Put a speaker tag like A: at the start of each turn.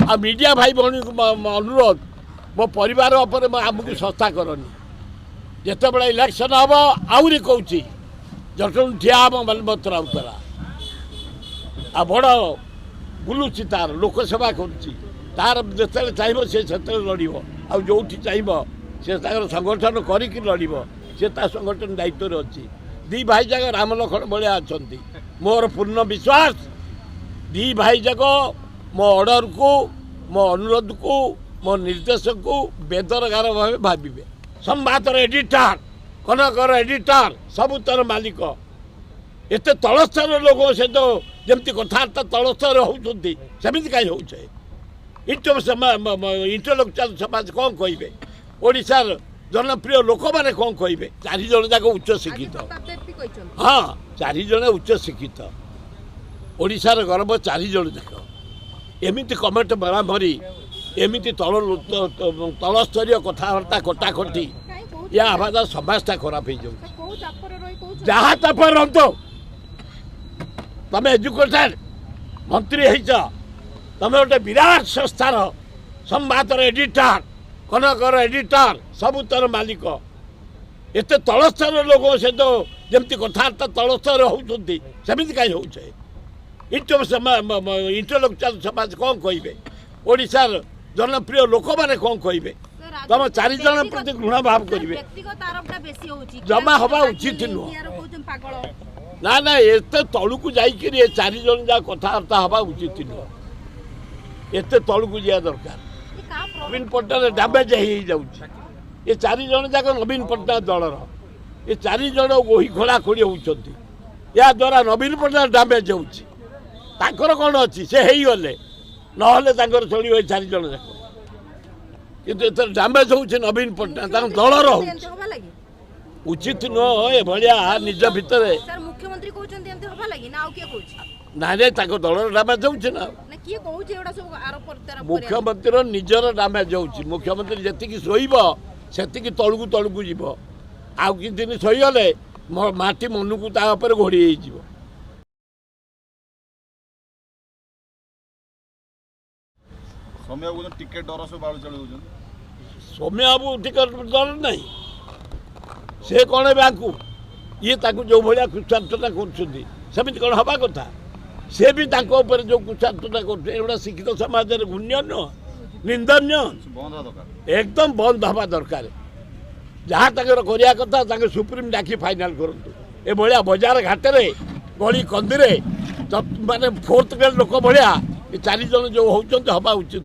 A: ଆଉ ମିଡ଼ିଆ ଭାଇ ଭଉଣୀଙ୍କୁ ଅନୁରୋଧ, ମୋ ପରିବାର ଉପରେ ଆମକୁ ଶସ୍ତା କରନି। ଯେତେବେଳେ ଇଲେକ୍ସନ୍ ହେବ, ଆହୁରି କହୁଛି, ଜଟଣୀ ଠିଆ ହେବ ମନ୍ମଥ ରାଉତରା। ଆଉ ବଡ଼ ବୁଲୁଛି, ତାର ଲୋକସେବା କରୁଛି, ତାର ଯେତେବେଳେ ଚାହିଁବ ସେ ସେତେବେଳେ ଲଢ଼ିବ, ଆଉ ଯେଉଁଠି ଚାହିଁବ ସେ ତାଙ୍କର ସଂଗଠନ କରିକି ଲଢ଼ିବ। ସେ ତା ସଂଗଠନ ଦାୟିତ୍ୱରେ ଅଛି। ଦୁଇ ଭାଇ ଯାକ ରାମ ଲକ୍ଷ୍ମଣ ଭଳିଆ ଅଛନ୍ତି। ମୋର ପୂର୍ଣ୍ଣ ବିଶ୍ୱାସ, ଦୁଇ ଭାଇ ଯାକ ମୋ ଅର୍ଡ଼ରକୁ, ମୋ ଅନୁରୋଧକୁ, ମୋ ନିର୍ଦ୍ଦେଶକୁ ବେଦରଗାର ଭାବେ ଭାବିବେ। ସମ୍ବାଦର ଏଡିଟର, କନକର ଏଡିଟର, ସବୁ ତାର ମାଲିକ। ଏତେ ତଳ ସ୍ତରର ଲୋକ ସହିତ ଯେମିତି କଥାବାର୍ତ୍ତା ତଳ ସ୍ତରରେ ହେଉଛନ୍ତି, ସେମିତି କାହିଁ ହେଉଛେ? ଇଣ୍ଟଲେକ୍ଚୁଆଲ ସମାଜ କ'ଣ କହିବେ? ଓଡ଼ିଶାର ଜନପ୍ରିୟ ଲୋକମାନେ କ'ଣ କହିବେ? ଚାରି ଜଣ ଯାକ ଉଚ୍ଚ ଶିକ୍ଷିତ।
B: ପ୍ରତାପ ଦେବ ବି କହିଛନ୍ତି।
A: ହଁ, ଚାରି ଜଣ ଉଚ୍ଚ ଶିକ୍ଷିତ, ଓଡ଼ିଶାର ଗର୍ବ ଚାରି ଜଣ ଯାକ। ଏମିତି କମେଣ୍ଟ ମରାମରି, ଏମିତି ତଳ ତଳସ୍ତରୀୟ କଥାବାର୍ତ୍ତା, କଟାକଟି
B: କାହିଁ କହୁଛନ୍ତି?
A: ୟା ହେବା ଦ୍ୱାରା ସମାଜଟା ଖରାପ ହେଇଯାଉଛି।
B: ସାର୍, କୋଉ ଚାପରେ ରହି କହୁଛନ୍ତି?
A: ଯାହା ଚାପରେ ରହନ୍ତୁ, ତମେ ଏଜୁକେଟେଡ୍ ମନ୍ତ୍ରୀ ହେଇଛ, ତମେ ଗୋଟେ ବିରାଟ ସଂସ୍ଥାର ସମ୍ବାଦର ଏଡିଟର, କନକର ଏଡିଟର, ସବୁ ତାର ମାଲିକ। ଏତେ ତଳ ସ୍ତରର ଲୋକ ସହିତ ଯେମିତି କଥାବାର୍ତ୍ତା ତଳ ସ୍ତରରେ ହେଉଛନ୍ତି, ସେମିତି କାହିଁ ହେଉଛେ? ଇଣ୍ଟଲେକ୍ଚୁଆଲ ସମାଜ କ'ଣ କହିବେ? ଓଡ଼ିଶାର ଜନପ୍ରିୟ ଲୋକମାନେ କ'ଣ କହିବେ?
B: ସାର୍,
A: ତମ ଚାରି ଜଣ ପ୍ରତି ଘୃଣା ଭାବ
B: ସାର୍,
A: କରିବେ।
B: ବ୍ୟକ୍ତିଗତ ଆରୋପଟା ବେଶୀ ହଉଛି।
A: ଜମା ହବା
B: କାହାକୁ
A: ଉଚିତ ନୁହଁ।
B: କିଆର କହୁଛନ୍ତି ପାଗଳ।
A: ନା ନା, ଏତେ ତଳକୁ ଯାଇକିରି ଏ ଚାରି ଜଣ ଯାକ କଥାବାର୍ତ୍ତା ହେବା ଉଚିତ ନୁହଁ। ଏତେ ତଳକୁ ଯିବା ଦରକାର?
B: ଏ କାହା
A: ନବୀନ ପଟ୍ଟନାୟକ ଡ୍ୟାମେଜ୍ ହେଇଯାଉଛି। ଏ ଚାରି ଜଣ ଯାକ ନବୀନ ପଟ୍ଟନାୟକ ଦଳର, ଏ ଚାରି ଜଣ ଗୋହି ଖୋଳାଖୋଳି ହେଉଛନ୍ତି। ଏହାଦ୍ୱାରା ନବୀନ ପଟ୍ଟନାୟକ ଡ୍ୟାମେଜ୍ ହେଉଛି। ତାଙ୍କର କ'ଣ ଅଛି, ସେ ହେଇଗଲେ ନହେଲେ ତାଙ୍କର ଚଳିବ ଏ ଚାରି ଜଣ ଯାକ। କିନ୍ତୁ ଏଥର ଡ୍ୟାମେଜ୍ ହେଉଛି ନବୀନ ପଟ୍ଟନାୟକ, ତାଙ୍କ ଦଳର ହେଉଛି।
B: ଏମିତି ହବା ଲାଗି
A: ଉଚିତ ନୁହଁ ଏଭଳିଆ ନିଜ ଭିତରେ।
B: ସାର୍, ମୁଖ୍ୟମନ୍ତ୍ରୀ କହୁଛନ୍ତି ଏମିତି ହବା ଲାଗି ନା ଆଉ କିଏ କହୁଛି?
A: ନାଇଁ ନାଇଁ, ତାଙ୍କ ଦଳର ଡ୍ୟାମେଜ୍ ହେଉଛି ନା।
B: ନା କିଏ କହୁଛି ଏଗୁଡ଼ା ସବୁ ଆରୋପ ପ୍ରତ୍ୟାରୋପ କରିବା?
A: ମୁଖ୍ୟମନ୍ତ୍ରୀର ନିଜର ଡ୍ୟାମେଜ୍ ହେଉଛି। ମୁଖ୍ୟମନ୍ତ୍ରୀ ଯେତିକି ଶୋଇବ ସେତିକି ତଳକୁ ତଳକୁ ଯିବ। ଆଉ କିଛି ଦିନ ଶୋଇଗଲେ ମାଟି ମନକୁ ତା ଉପରେ ଘୋଡ଼ି ହେଇଯିବ।
C: ସୌମ୍ୟ ବାବୁ କହୁଛନ୍ତି ଟିକେଟ ଡର, ସବୁ ବାଳୁ ଚାଳୁ ହଉଛନ୍ତି।
A: ସୌମ୍ୟ ବାବୁ ଟିକେଟ ଡର ନାହିଁ। ସେ କ'ଣ ଏବେ ଆଙ୍କୁ ଇଏ ତାକୁ ଯେଉଁ ଭଳିଆ କୁତ୍ସାରଟନା କରୁଛନ୍ତି, ସେମିତି କ'ଣ ହେବା କଥା? ସେ ବି ତାଙ୍କ ଉପରେ ଯେଉଁ କୁତ୍ସାରଟନା କରୁଛନ୍ତି, ଏଗୁଡ଼ା ଶିକ୍ଷିତ ସମାଜରେ ଘୃଣ୍ୟ ନୁହଁ, ନିନ୍ଦନୀୟ।
C: ବନ୍ଦ ହେବା ଦରକାର।
A: ଏକଦମ ବନ୍ଦ ହେବା ଦରକାର। ଯାହା ତାଙ୍କର କରିବା କଥା ତାଙ୍କ ସୁପ୍ରିମ ଡାକି ଫାଇନାଲ କରନ୍ତୁ। ଏଭଳିଆ ବଜାର ଘାଟରେ, ଗଳି କନ୍ଦିରେ, ମାନେ ଫୋର୍ଥ ଗ୍ରେଡ୍ ଲୋକ ଭଳିଆ ଏ ଚାରି ଜଣ ଯେଉଁ ହେଉଛନ୍ତି, ହେବା ଉଚିତ।